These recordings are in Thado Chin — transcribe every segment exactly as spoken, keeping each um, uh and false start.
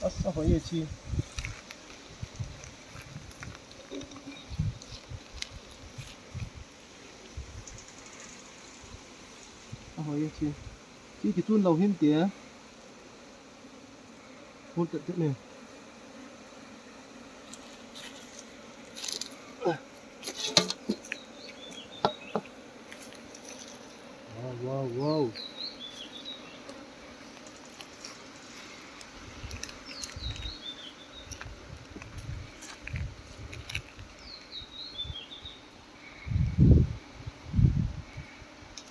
Asa, hoi e chi. Ahoi e chi. Chi kichun lou hin te. Hol tet tet ne. Wow, wow, wow.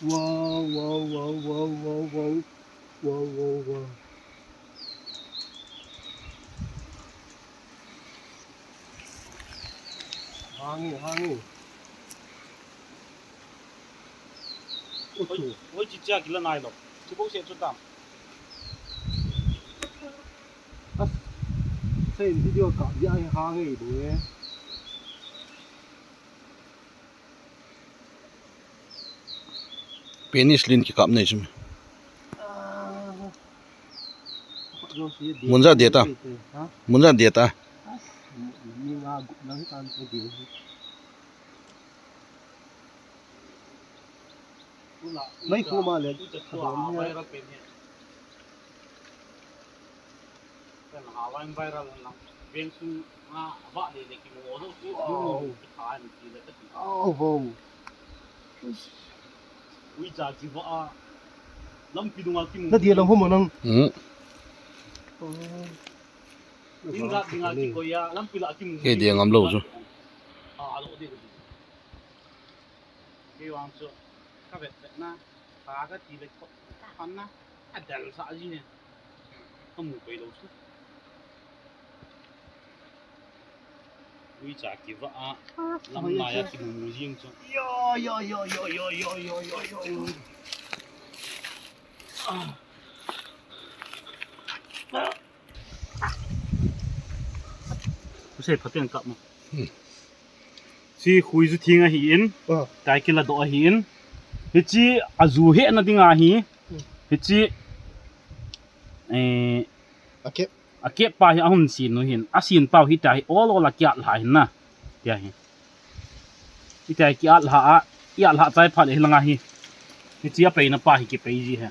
Wow, wow, wow, wow, wow, wow. Wow, wow, wow. Hang e, hang e. Oi, oi, chi chia kila nai lo. Chi bo se chu tam. As, sei video ka dia hang e bo e. Penis lin kikap nei chu. Munja dia ta. Munja dia ta. Mai khu ma le. Wow. Oh, wow. Ui cha chi va a. Lampi dunga kimu. Na dia lang ho mo nang. Hmm. Oh. Inga dinga kikoia, lampi la kimu. Ke dia ngam lou chu. A, a lo de. Kei vang chu ka vet vet na, ka ka ti le ko, ka han na, a dal sa ji ne. Ka mu pei lo chu. Ui cha ki va a, lam lai a kimu mu jing chu. Yo, yo, yo. Ah. Kusei phaten kap mo. Hmm. Chi khui ju thing ahi in. Ah. Kai kila do ahi in. Hichi aju he na ding ahi. Hmm. Hichi, eh, akep. Akep pa hi ahun sin nu hin. Asin pau hi ta hi ol ol a kiat lha hin na. Tia hi. Hitia kiat lha a, kiat lha chai phat le hilanga hi. Hichia peina pa hi kipei ji he.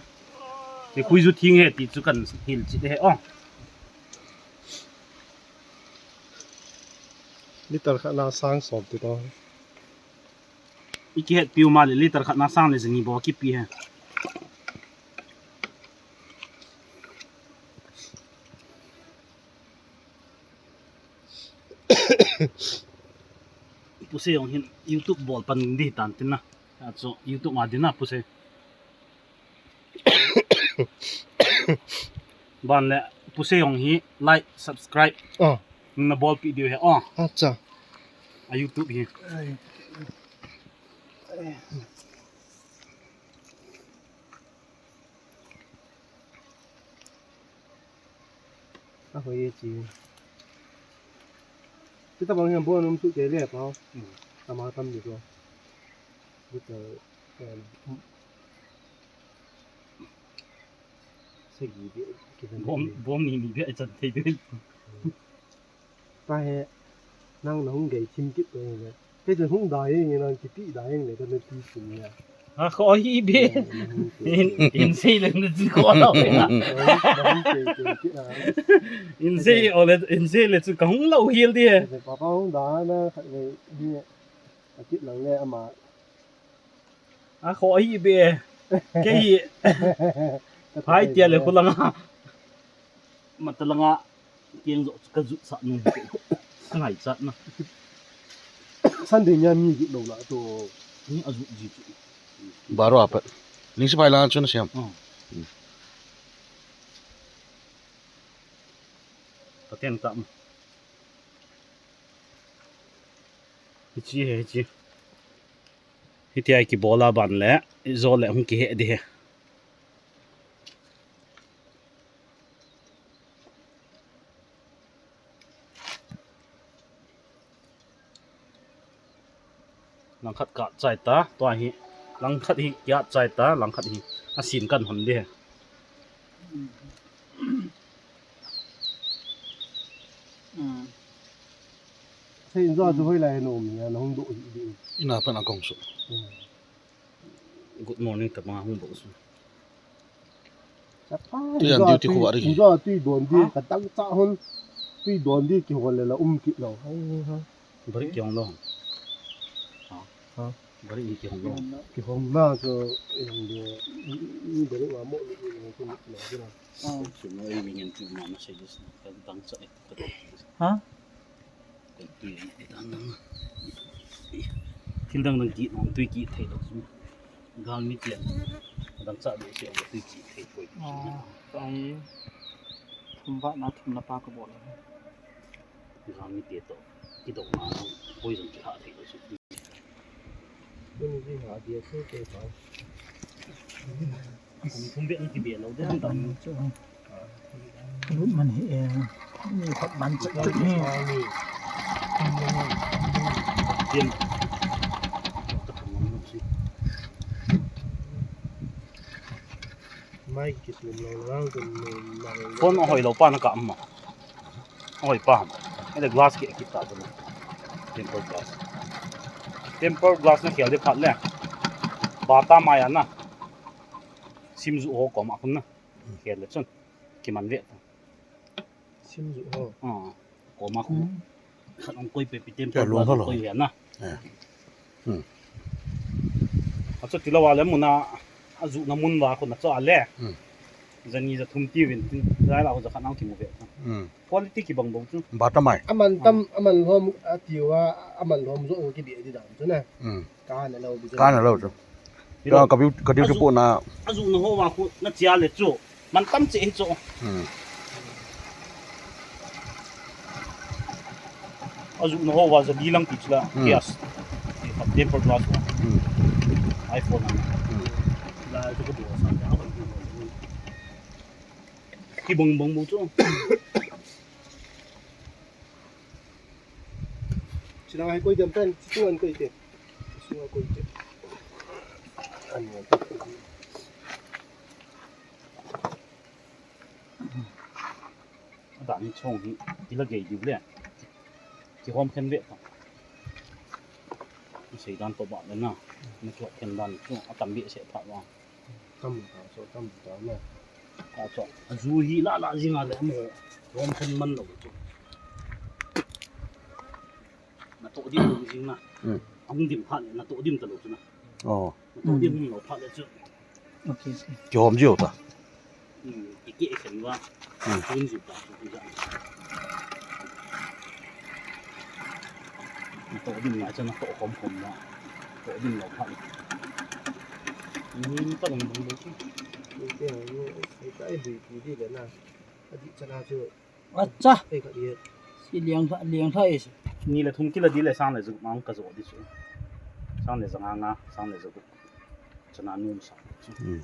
Ti khui ju thing he ti chu kan hil chit he o. Liter khat na sang som ti to. I kihet piu ma le liter khat na sang le jani bo kipi he. Puse jong hin YouTube bol pan di tan tin na. Achu YouTube ma din na puse. Ban le puse jong hi like, subscribe. Oh. Na bolpi diu he. Oh. Acha. A YouTube hi. Ai. Ai. Ahoi e chi. Ti tabang hian bon um chu ke le pa. Hmm. Tama tam ni ko. Buta, em, sagi de, ki dan bom, de. Bom ni ni de chan thei de. Hmm. Pa he, nang na hung gei thim kit to he. Kei chun hung dai nge nang kipi dai nge ka na ti sin ya. A kho hi be. Ya, na hung kei. In, in sei le na chi kho lo ya. Na hung kei kei kit a. In sei o le, in sei le chu ka hung lo hial di he. Kei papa hung da na khat nge hi. A kit lang le ama. A kho hi be. Kei hi. Phai tia le khu langa. Mata langa. Keng jo ka jut sah nu. Ka ngai chat na. Sunday nia mi jut lo la to. Ni a jut ji chu. Baro apat. Ling sipai la chu na siam. Oh. Hmm. Pateng ta ma. Hichi he, hichi. Hitia kibol a ban le, ijo le hung kihe di he. Langkhat kap chai ta, tua hi Langkhat hi kiat chai ta, langkhat hi asin kan hon de. Sei in jo chu hoi lai no mi na hung do hi di. Ina pan a kong su. Good morning, tama hung do su. Tui an duty khu a ri. Injo tui don di ka tang cha hon. Tui don di kihol le la um kit lo. Bari kihong lo. Ha? Bari kihong lo. Kihong na so, eh, bari wa mo ni ni ni ni ni. Su no, eh, mi ngen tu ma messages ka tang cha. Ha? Thil dang dang kit nom tui kit thei lo chu. Gal mi tian. Dang cha de se tui kit thei poi. Ai. Thum ba na thum na pa ka bol. Gal mi te to. Ki dok na poi jong ki ha thei lo chu. Kun ji ha dia se ke pa. Kum thum beh in kibe lo de ham tam. Lut man hi e. Ni khat man chet chet hi. Tiam. Mai kitum lo lang kun mai. Phone a hoi lo pa na ka amma. Oi pa. Ele glass ki, ki ta tu. Tempered glass. Tempered glass na khel de phat le. Bata mai ana. Sim ju ho koma khun na. Khel le chun. Ki man ve ta. Sim ju ho. Ah. Koma khun. Hmm. Khat ong koi pe pi tempered glass koi ve na. Eh. Hmm. Achu tilou a le mun a, ajuhna mun va khu na chu a le. Hmm. Jani ja thum ti vin tin, jai la khu ja khat nang kimu ve. Hmm. Quality kibang bang chu. Bata mai. Aman tam, aman lhom a tiu a, aman lhom jo ki bi di dan chu na. Hmm. Ka na lo bi chu. Ka na lo chu. Ka, ka biu, ka diu chu pu na. Ajuhna ho va khu na chia le chu. Man tam che hi chu. Hmm. Ajuhna ho va ja di lang ti chu la. Hmm. Yes. Tempered glass va. Hmm. iPhone a. Hmm. La chu ko do sa ja. Kibang bang mu chu. Chila hai koi jam tan, chitu an koi te. Sunga koi te. An ya. Adang hi chong hi, kila gei diu le. Kihom khen ve ta. Sei dan to ba le na. Na kihom khen dan chu, atam be se pha wa. Tam ta, so tam ta na. Ta so, aju hi la la jing a le mo. Hom khen man lo chu. Na to dim lo jing na. Hmm. Ahung dim pha le, na to dim ta lo chu na. Oh. Na to dim lo pha le chu. Okay, okay. Kihom jiu ta. Hmm, i ke khen va. Hmm. Tun jiu ta, tun jiu. To dim na chan to khom khom na. To dim lo pha. Ni ta long dong lo. Ni te ni, ni ta i bui pi di le na. A di chana chu. Acha. Ei ka di. Si liang tha, liang tha is. Ni le thum kila di le sang le ju mang ka jo di chu. Sang le janga nga, sang le ju. Chana num sa. Hmm.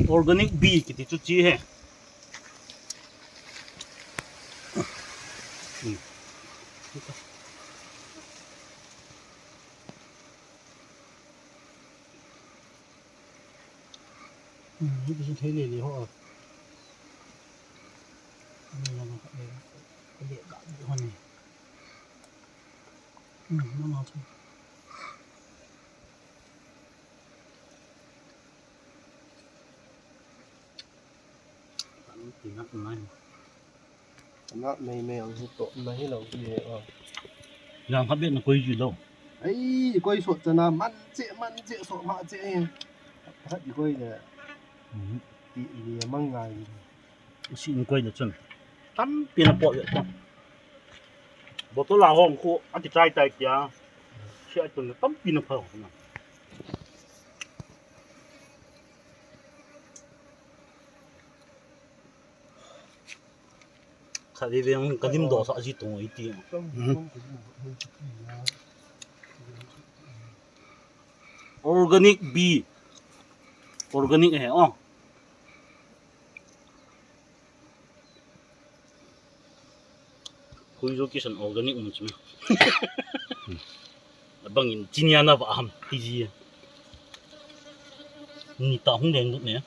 Organic bee kiti chu chi he. Hmm. Hmm, hi bisu thei le le ho. Ani la ma le. Le ka ho ni. Hmm, ma ma chu. Kan ti nak nai. Nak mei mei ang hu to, na hi lo ti he, oh. Yang khat beh na koi ji lo. Ai, koi sot chana, man che, man che, sot ma che he. Khat i koi le. Mhm. Ti i le mang ngai. Si in koi le chun. Tampi na po yo. Bottle a hong khu, a ti chai tai tia. Si a chun tampi na pha na. Kha ve ve ang kalim do sa ji tong iti. Mhm. Organic bee. Organic he, oh. Hui jo kisan organic um chim. Abang in chinia na va ham ti ji. Ni ta hung deng dut ne.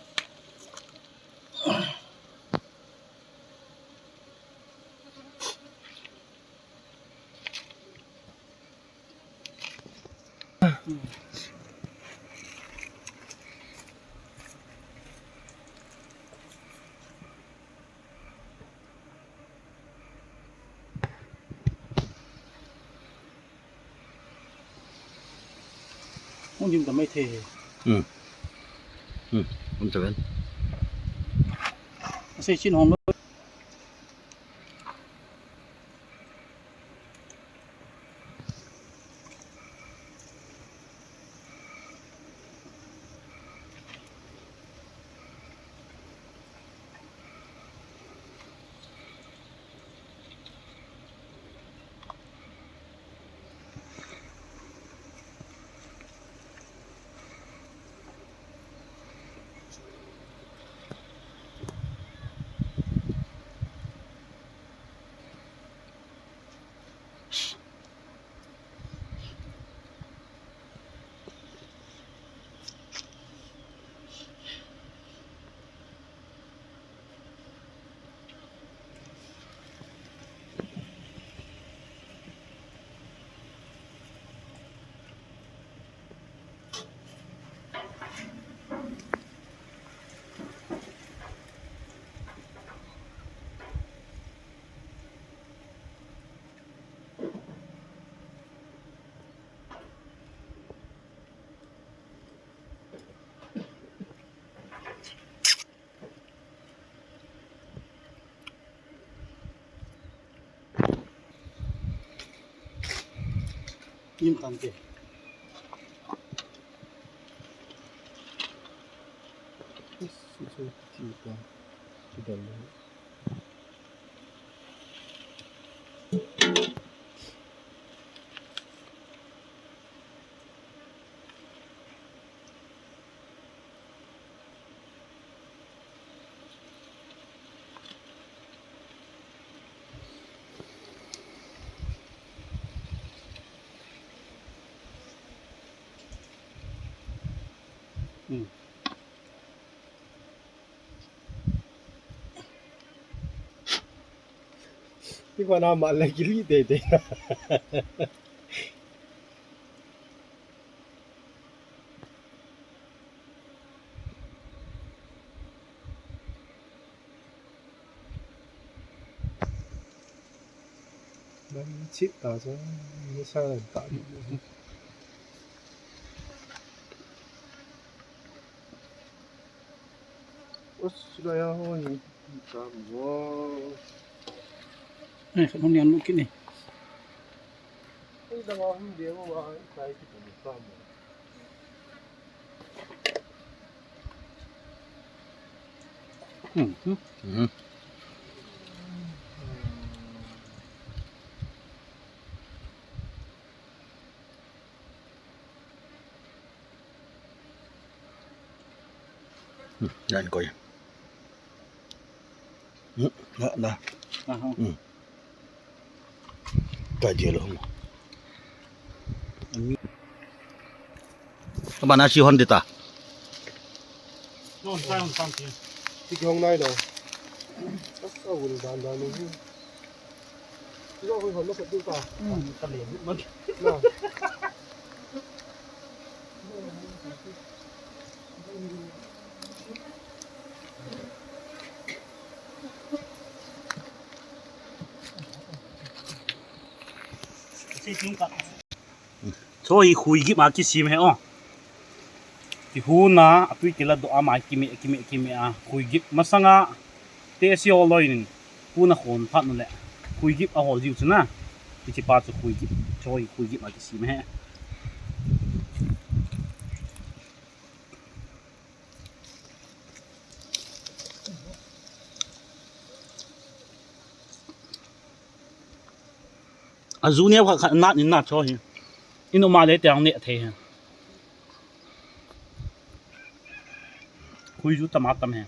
Hung jing ta mai thei he. Hmm. Hmm. Hung ta ven. Asei chin hong lo. Im tante. Yes, yes, yes, yes, yes. Hmm. Iko na ma le kili de de. Lam chit ta chu, ni sa lam ta. Us, la ya ho ni ta mo. Eh, khat hon ni an lu kit ni. Ei, la ma hon de mo wa, sai ki ta mo. Mhm. Mhm. Hmm, yan koi. Hmm, na, na. Aha. Hmm. Ka je lo. Ka bana si hon dita. Non, sai hon san ti. Ti hong nai lo. Asa wul dan dan ni. Ti lo hon hon ma sa tu ta. Hmm, ka le man. Na. Cho hi khuigip a kisem he o. Kihuna, atui kiladoh a, mai kime, kime, kime a, khuigip masanga, te si hol loi nin, puna khon phat nu le, khuigip a hol jiu chu na. Hiche pa chu khuigip, cho hi khuigip a kisem he. Aju neo khat khat nat in nat cho hi. In um a le tiang neh thei hi. Khui ju tam a tam hi.